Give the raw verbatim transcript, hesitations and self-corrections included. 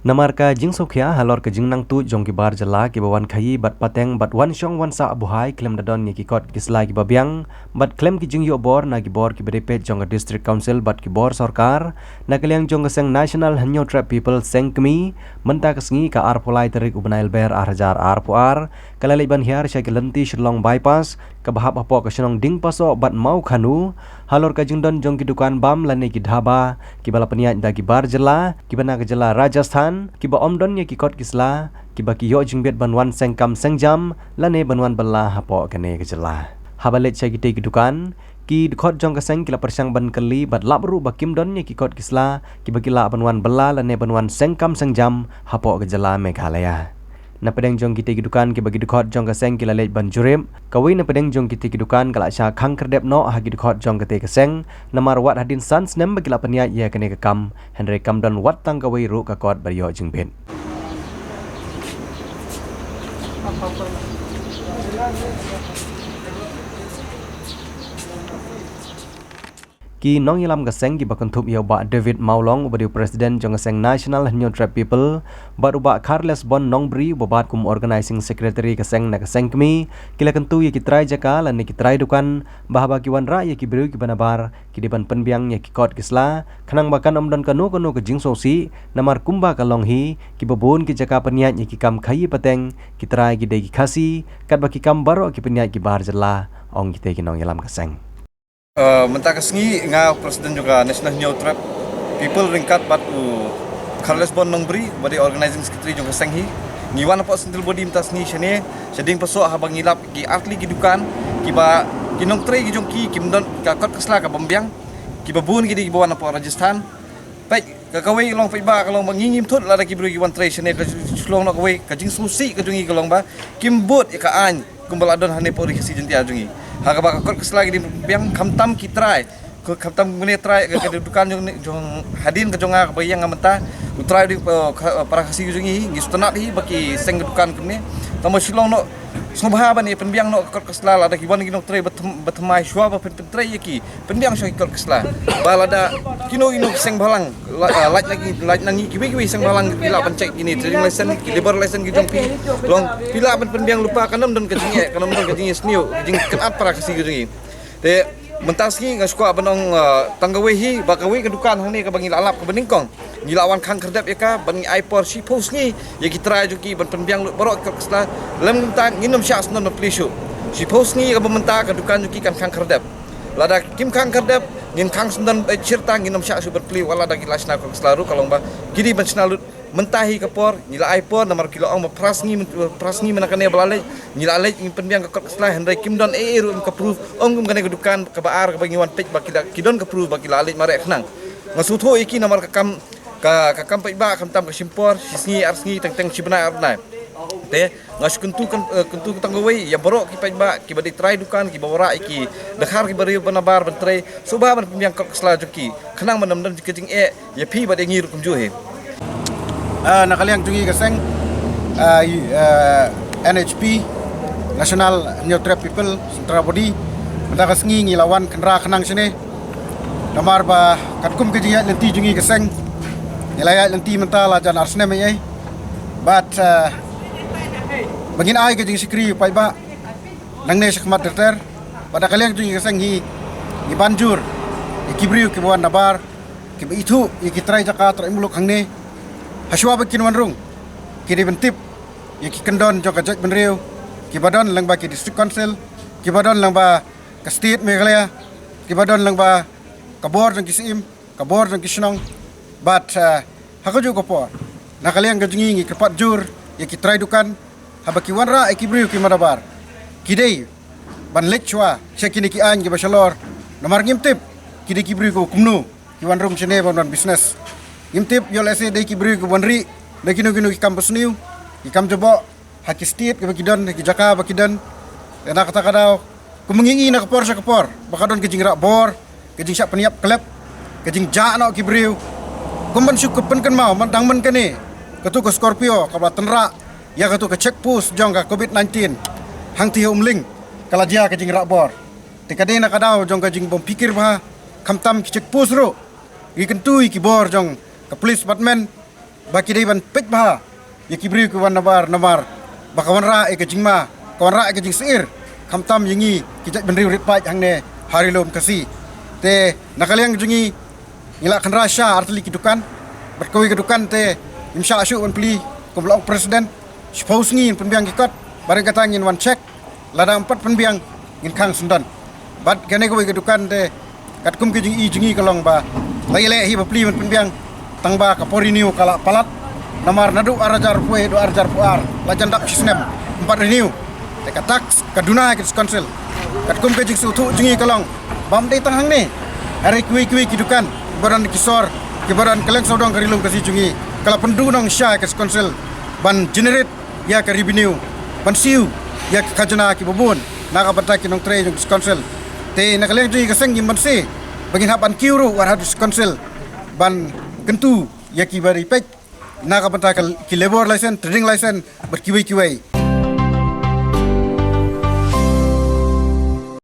Namar ka jingsngewkhia halor ka jingnangtuh jong ki bar jylla kiba wan khaii bad pateng bad wan shong wan sah buhai khlem da don ïa ki kot ki sla kiba biang bad khlem ki jingïoh bor na ki bor kiba dei peit jong ka District Council bad ki bor sorkar, na ka liang jong ka seng National Hynñiewtrep People Seng Kmie, mynta ka sngi ka arphew lai tarik u bnai Lber ar hajar arphew ar, ka la leit ban hiar sha ki lynti Shillong Bypass, kaba hap hapoh ka shnong Diengpasoh bad Mawkhanu, halor ka jingdon jong ki dukan bam lane ki dhaba, kiba la pynïaid da ki bar jylla, kiba na ka jylla Rajasthan, kiba ym don ïa ki kot ki sla, kiba ki ïoh jingbit ban wan seng kam seng jam, lane ban wan bylla hapoh kane ka jylla. Haba leit sha kitei ki dukan, ki dkhot jong ka seng ki la pyrshang ban kylli bad lap ruh ba kim don ïa ki kot ki sla, kiba ki lah ban wan bylla lane ban wan seng kam seng jam, hapoh ka jylla Meghalaya. Na pdeng jong kitei ki dukan kiba ki dkhot jong ka seng ki la leit ban jurip, kawei na pdeng jong kitei ki dukan ka la shah khang khyrdep noh ha ki dkhot jong katei ka seng, namar wat hadien san snem ba ki la pynïaid ïa kane ka kam, hynrei kam don wat tang kawei ruh ka kot ba ïoh jingbit. Ki nongïalam ka seng kiba kynthup ïa u Bah David Mawlong uba dei u President jong ka seng National Hynñiewtrep People, bad u Bah Charles Bon Nongbri uba bat kum Organizing Secretary ka seng na ka seng kmie, ki la kyntu ïa ki trai jaka lane ki trai dukan, ba haba ki wanrah ïa ki briew kiba nabar, ki dei ban pynbiang ïa ki kot ki sla, khnang ba kan ym don kano kano ka jingsngewsih, namar kumba ka long hi, kiba bun ki jaka pynïaid ïa ki kam khaii pateng, ki trai ki dei ki Khasi, katba ki kam baroh ki pynïaid ki bar jylla, ong kitei ki nongïalam ka seng. Uh, mynta ka sngi nga President jong ka National Hynñiewtrep People ryngkat bad u Charles Bon Nongbri, ba dei Organizing Secretary jong ka seng hi. Ngi wan hapoh Central Body mynta sngi shane, sha Diengpasoh haba ngi lap ki artylli ki dukan, kiba ki nongtrei ki jong ki, kim don ka kot ka sla kaba ym biang, kiba bun ki dei kiba wan hapoh Rajasthan. Peit, ka kawei ka long peit ba ka long ba ngi ngim thut lada ki briew ki wan trei shane ka shlong noh kawei ka jingsngewsih ka jong ngi ka long ba kim bud ïa ka aiñ kumba la don hangne hapoh Ri Khasi Jaiñtia jong ngi. Ha kaba ka kot ka sla ki dei ban pynbiang khamtam ki trai. Khamtam kumne trai ka, ka dukan jong, jong hadien ka jong nga kaba ïeng nga mynta. U trai u dei, eh, ka, eh, para Khasi jong ngi, ngi sngewtynnat hi ba ki seng ka dukan kumne. Tangba shlong noh sngewbha ban ïa pynbiang noh ka kot ka sla lada ki wan ki nongtrei ba thymmai shuwa ba pyn, pyntrei ïa ki. Pynbiang shuwa ki kot ki sla. Ba lada kino kino ki seng bhalang, la, ah, lait na ki, lait na ngi kiwei kiwei seng bhalang, phi lah ban check kine trading license, ki labour license ki jong phi. Long phi lah ban pynbiang lypa, kan ym don ka jingeh, kan ym don ka jingeh sniew, ka jingkynad para Khasi ka jong ngi. Te mynta sngi nga sngewkwah ban ong, ah, tang kawei hi, ba kawei ka dukan hangne kaba ngi la lap kaba nyngkong. Ngi la wan khang khyrdep ïa ka, ban ngi ai por shiphew sngi ïa ki trai jong ki ban pynbiang lut baroh ki kot ki sla. Lem mynta ngin ym shah sngewdon ban plie shuh. Shiphew sngi kaba mynta ka dukan jong ki kan khang khyrdep. Lada kim khang khyrdep, ngin khang sngewdon, eh, shirta ngin ym shah shuh ban plie, wat lada ki la shna kot ki sla ruh ka long ba ki dei ban shna lut. Mynta hi ka por, ngi la ai por, namar ki la ong ba phra sngi, phra sngi mynta kane ba la leit, ngi la leit, ngi pynbiang ka kot ka sla, hynrei kim don ei ei ruh ka proof, ong kum kane ka dukan kaba ar kaba ngi wan peit ba ki la, ki don ka proof ba ki la leit mareh khnang. Nga sngewthuh ïa ki namar ka kam, ka, ka kam paidbah khamtam ka shim por, shi sngi ar sngi, teng teng shi bnai ar bnai. Te nga shu kyntu, kyn, eh, kyntu tang kawei ïa baroh ki paidbah kiba dei trai dukan, kiba wanrah ïa ki dkhar kiba briew ba nabar ban trei, sngewbha ban pynbiang kot ka sla jong ki khnang ban ym don ka jingeh ïa phi bad ïa ngi ruh kumjuh hi. Ah, na ka liang jong ngi ka seng, ah, i, ah, N H P, National Hynñiewtrep People Central Body, mynta ka sngi ngi la wan kynrad khnang shane. Namar ba katkum ka jingïaid lynti jong ngi ka seng, ngi la ïaid lynti mynta la jan ar snem ei ei. Bad, ah, ba ngin ai ka jingshakri ïa u paidbah nangne shakhmat ter ter. Bad na ka liang jong ngi ka seng hi, ngi ban jur ïa ki briew kiba wan nabar, kiba ithuh ïa ki trai jaka trai muluk hangne. Hashwa ba kin wan rung, ki dei ban tip ïa ki kyndon jong ka jaitbynriew, kiba don lyngba ki District Council, kiba don lyngba ka State Meghalaya, kiba don lyngba ka bor jong ki syiem, ka bor jong ki shnong. Bad, eh, ha kajuh ka por, na ka liang ka jong ngi ngi kyrpad jur ïa ki trai dukan, haba ki wanrah ïa ki briew kiba nabar, ki dei ban leit shuwa sha kine ki aiñ kiba shalor. Namar ngim tip ki dei ki briew kiba kumno ki wan rung shane ban wan business. Ngim tip, ïoh lehse dei ki briew kiba wan rieh na kino kino ki kam basniew, ki kam jaboh, ha ki state kiba ki don, ha ki jaka ba ki don. Te na kata ka daw, kumba ngi ïohi na ka por sha ka por ba ka don ka jingrah bor, ka jingshah pynïap klep, ka jingjah noh ki briew. Kum ban shu pynkynmaw, man dang man kane, katu ka Scorpio kaba la tynrah ïa katu ka check post jong ka covid nineteen hangtei ha Umling, ka la jia ka jingrah bor. Te ka dei na ka daw jong ka jingbym phikir bha, khamtam ki check post ruh, ngi kyntu ïa ki bor jong ka police department, ba ki dei ban peit bha ïa ki briew ki wan nabar namar ba ka wanrah ïa ka jingma, ka wanrah ïa ka jingsheptieng khamtam ïa ngi ki jait bynriew rit paid hangne ha Ri Lum Khasi. Te na ka liang jong ngi, ngi la kynra sha artylli ki dukan, bad kawei ka dukan te ngim shah shuh ban plie, kum la ong president, shiphew sngi ngin pynbiang ki kot, bad kata ngin wan check, lada ym pat pynbiang ngin khang syndon. Bad kane kawei ka dukan te katkum ka jingïohi jong ngi ka long ba la ïaleh hi ba plie ban pynbiang, tang ba ka por renew ka la palat, namar naduh ar hajar arphew haduh ar hajar arphew ar la jan dap shi snem ym pat renew. Te ka tax ka duna ha ka District Council. Katkum ka jingsngewthuh jong ngi ka long ba ym dei tang hangne, hynrei kiwei kiwei ki dukan kiba don ki sor, kiba don kylleng sawdong ka Ri Lum Khasi jong ngi, ka la pynduhnong sha ka District Council ban generate ïa ka revenue, ban siew ïa ka khajna kiba bun na ka bynta ki nongtrei jong ka District Council. Te na ka liang jong ngi ka seng ngim banse ba ngin hap ban kiew ruh wat ha District Council ban kyntu ïa kiba ri peit na ka bynta ka, ki labour license, trading license bad kiwei kiwei.